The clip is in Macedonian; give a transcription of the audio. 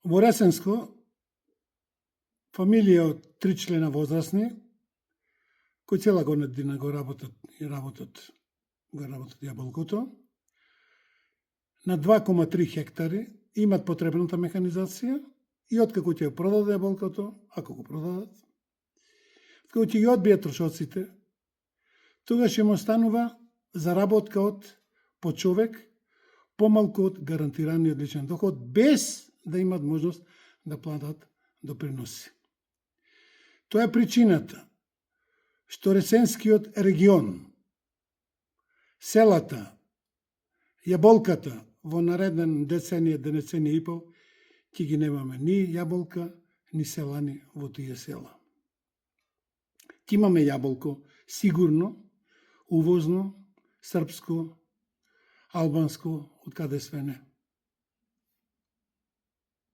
Во Ресенско, фамилија од 3 члена возрастни, кои цела година го работат јаболкото, на 2,3 хектари имат потребната механизација и откако ќе продаде јаболкото, ако го продадат, откако ќе ги одбијат трошоците, тогаш ќе му останува заработка од по човек помалку од гарантираниот личен доход, без да имат можност да платат доприноси. Тоа е причината што Ресенскиот регион, селата, јаболката во нареден деценија и пол, ќе ги немаме ни јаболка, ни селани во тие села. Ќе имаме јаболко сигурно, увозно, српско, албанско, од каде све не.